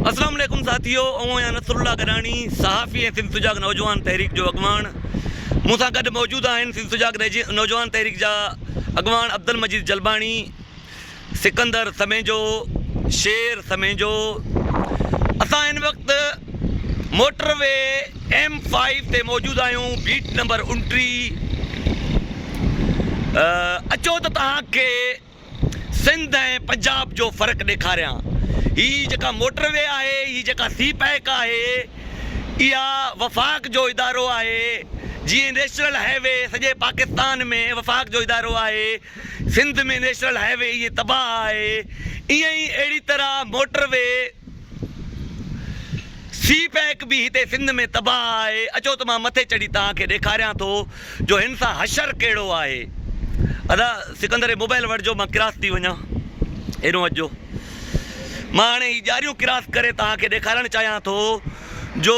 اسلام عليڪم ساٿيو آئون آهيان نصر الله گڏاڻي صحافي ۽ سنڌ سجاڳ نوجوان تحريڪ جو اڳواڻ مون سان گڏ موجود آهن سنڌ سجاڳ نوجوان تحريڪ جا اڳواڻ عبدالمجيد جلباڻي سڪندر سميجو شير سميجو اسان هن وقت موٽر وي ايم فائيو تي موجود آهيون بيٽ نمبر 29 اچو ته توهان کي سنڌ ۽ پنجاب جو فرق ڏيکاريان. هي جيڪا موٽر وي آهي، هي جيڪا سي پيڪ آهي، اها وفاق جو ادارو آهي، جيئن نيشنل هاء وي سڄي پاڪستان ۾ وفاق جو ادارو آهي، سنڌ ۾ نيشنل هاء وي ائين تباهه آهي، ائين ئي اهڙي طرح موٽر وي سي پيڪ به هتي سنڌ ۾ تباهه آهي، اچو ته مان مٿي چڙهي توهان کي ڏيکاريان ٿو جو هن سان حشر ڪهڙو آهي. ادا سڪندر هي موبائل وٺجو مان ڪراس ٿي وڃان هيڏو اچجو مان هاڻي هي ڄاريون ڪراس ڪري توهان کي ڏيکارڻ چاهيان ٿو جو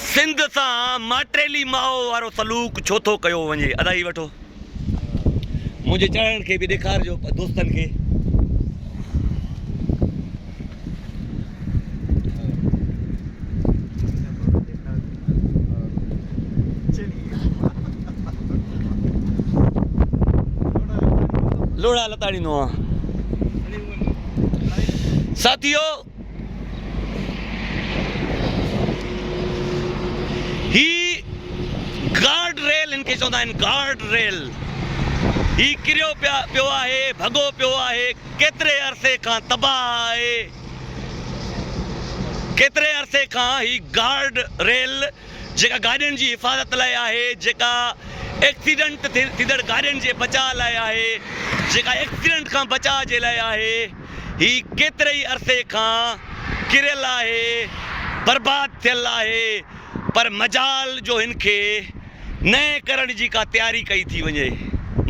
سنڌ سان ماٽيلي ماء وارو سلوڪ ڇو ٿو ڪيو وڃي ادا هي وٺو منهنجي چڙهڻ کي به ڏيکارجو دوستن کي. لوڙها لتاڙيندو آهيان ساٿيو هي گارڊ ريل هن کي چوندا آهن گارڊ ريل هي ڪريو پيو آهي ڀڳو پيو آهي ڪيتري عرصي کان تباهه آهي. ڪيتري عرصي کان هي گارڊ ريل جيڪا گاڏين جي حفاظت لاء آهي، جيڪا ايڪسيڊنٽ ٿيندڙ گاڏين جي بچاء لاء آهي، جيڪا ايڪسيڊنٽ کان بچاء جي لاء آهي، هي ڪيتري ئي عرصي کان ڪريل آهي، برباد ٿيل آهي پر مجال جو هن کي نئين ڪرڻ جي ڪا تياري ڪئي ٿي وڃي.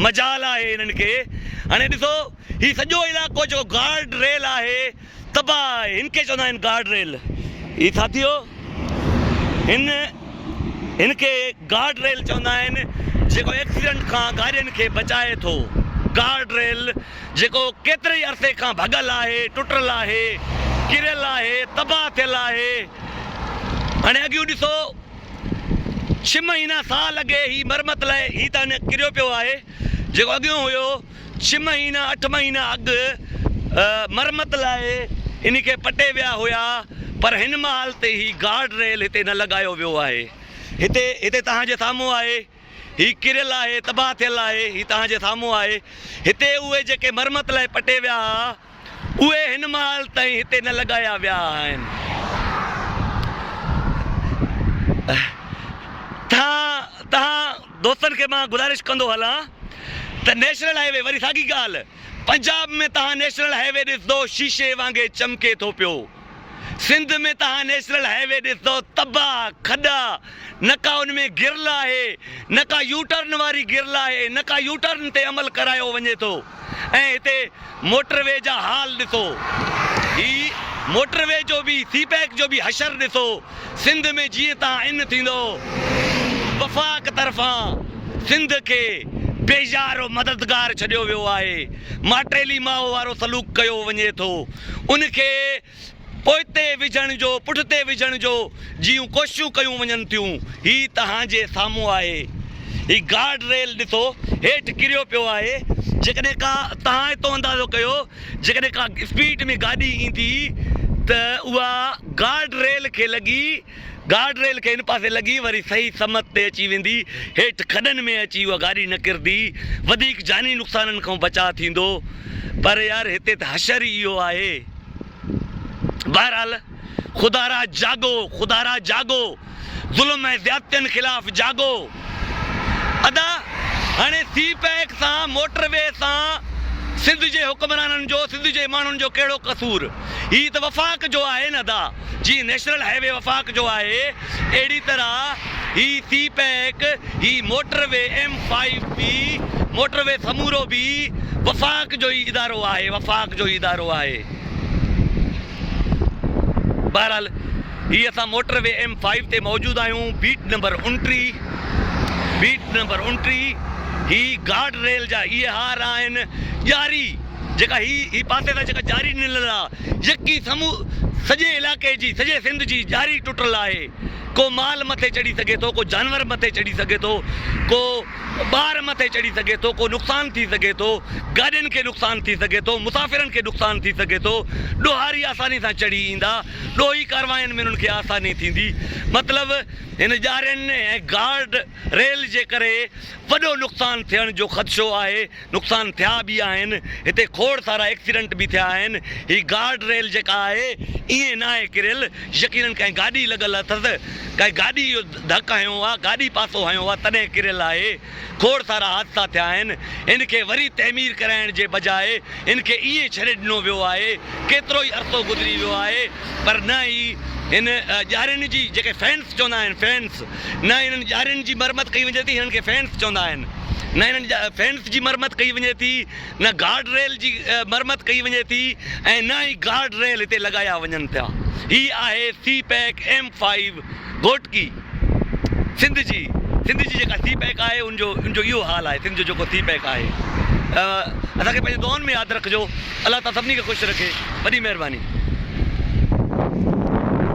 مجال آهي هنن کي. هاڻي ڏسو هي سڄو علائقو جيڪو گارڊ ريل آهي تباهه آهي. هن کي چوندا آهن گارڊ ريل. هي ساٿيو هن هن کي گارڊ ريل چوندا آهن جيڪو ايڪسيڊنٽ کان گاڏين کي بچائي ٿو. گارڊ ريل جيڪو ڪيتري ئي عرصي کان ڀڳل آهي، ٽٽل آهي، ڪريل آهي، تباهه ٿيل آهي. هاڻي اڳيون ڏسو. ڇھ مهينا سال اڳي هي مرمت لاء هي ته اڃا ڪريو پيو آهي جيڪو اڳيون هيو ڇھ مهينا اٺ مهينا اڳ مرمت لاء انهي کي پٽي ويا هيا پر هن مهل تي هي گارڊ ريل هتي نه لڳايو ويو آهي هتي هتي توهان جي سامهون آهي هي ڪريل آهي تباهه ٿيل آهي هي توهان جي سامهون آهي هتي اهي جيڪي مرمت لاء پٽي ويا ها اهي هن مهل تائين هتي نه لڳايا ويا آهن. تهان دوستن کي مان گذارش ڪندو هلان ته نيشنل هاء وي وري ساڳي ڳالهه پنجاب ۾ تهان نيشنل هاء وي ڏسندو شيشي وانگي چمڪي ٿو پيو. سنڌ ۾ توهان نيشنل هاء وي ڏسندؤ تباهه، کڏا، نه ڪا ان ۾ گرل آهي، نه ڪا يوٽرن واري گرل آهي، نه ڪا يوٽرن تي عمل ڪرايو وڃي ٿو ۽ هتي موٽر وي جا حال ڏسو، هي موٽر وي جو به سي پيڪ جو به حشر ڏسو، سنڌ ۾ جيئن توهان ان ٿيندؤ وفاق طرفان سنڌ کي بي يار و مددگار ڇڏيو ويو آهي، ماٽيلي ماء وارو سلوڪ ڪيو وڃي ٿو. ان کي پوئتي وجهڻ جو، پٺتي وجهڻ جو جيون ڪوششون ڪيون وڃن ٿيون. هي توهان جي سامهون آهي. هي گارڊ ريل ڏسو، هيٺ ڪريو پيو آهي. جيڪڏهن ڪا، توهان هتو اندازو ڪيو، جيڪڏهن ڪا اسپيڊ ۾ گاڏي ايندي ته اها گارڊ ريل کي لڳي، گارڊ ريل کي هن پاسي لڳي وري صحيح سمت تي اچي ويندي، هيٺ کڏن ۾ اچي اها گاڏي نه ڪرندي، وڌيڪ جاني نقصانن کان بچاء ٿيندو. پر يار هتي ته حشر ئي اهو آهي. بهرحال خدارا جاڳو، خدارا جاڳو، ظلم ۽ زيادتين خلاف جاڳو. ادا هاڻي سي پيڪ سان موٽر وي سان سنڌ جي حڪمرانن جو سنڌ جي ماڻهن جو ڪهڙو قصور؟ هي ته وفاق جو آهي نه ادا. جيئن نيشنل هاء وي وفاق جو آهي اهڙي طرح هي سي پيڪ، هي موٽر وي ايم فائيو به، موٽر وي سمورو به وفاق جو ئي ادارو آهي، وفاق جو ئي ادارو آهي. بهرحال هي اسان موٽر وي ايم فائيو تي موجود آهيون، بيٽ نمبر 29، بيٽ نمبر 29، هي گارڊ ريل جا اهي هار آهن، ڄاري. جيڪا هي هي پاسي سان جيڪا ڄاري ڏنل آ يڪي سمو سڄي علائقي جي سڄي سنڌ جي ڄاري ٽٽل آهي ڪو مال مٿي چڙهي سگهي ٿو ڪو جانور مٿي چڙهي سگهي ٿو ڪو ٻار مٿي چڙهي سگهي ٿو ڪو نقصان ٿي سگهي ٿو گاڏين کي نقصان ٿي سگهي ٿو مسافرن کي نقصان ٿي سگهي ٿو ڏوهاري آساني سان چڙهي ايندا ڏوهي ڪارواين ۾ انهن کي آساني ٿيندي مطلب هن ڄارين ۽ گارڊ ريل جي ڪري وڏو نقصان ٿيڻ جو خدشو آهي، نقصان ٿيا به آهن، هتي کوڙ سارا ايڪسيڊنٽ به ٿيا آهن، هي گارڊ ريل جيڪا آهي ائين ناهي ڪريل، يقينن ڪنهن گاڏي لڳل اٿس، ڪنهن گاڏي اهو ڌڪ هنيو آهي، گاڏي پاسو هنيو آهي تڏهن ڪريل آهي، کوڙ سارا حادثا ٿيا آهن، ان کي وري تعمير ڪرائڻ جي بجاء ان کي ائين ڇڏي ڏنو ويو آهي، ڪيترو ئي عرصو گذري ويو آهي پر نه ئي هن ڄارين جي جيڪي فينس چوندا آهن فينس نه انهن ڄارين جي مرمت ڪئي وڃي ٿي هنن کي فينس چوندا آهن نه انهن فينس جي مرمت ڪئي وڃي ٿي نه گارڊ ريل جي مرمت ڪئي وڃي ٿي ۽ نه ئي گارڊ ريل هتي لڳايا وڃن ٿا هي آهي CPEC M five Ghotki Sindh جي سنڌ جي جيڪا سي پيڪ آهي ان جو ان جو اهو حال آهي سنڌ جو جيڪو سي پيڪ آهي اسان کي پنهنجي دعائن ۾ ياد رکجو الله تعالي سڀني کي خوش رکي وڏي مهرباني.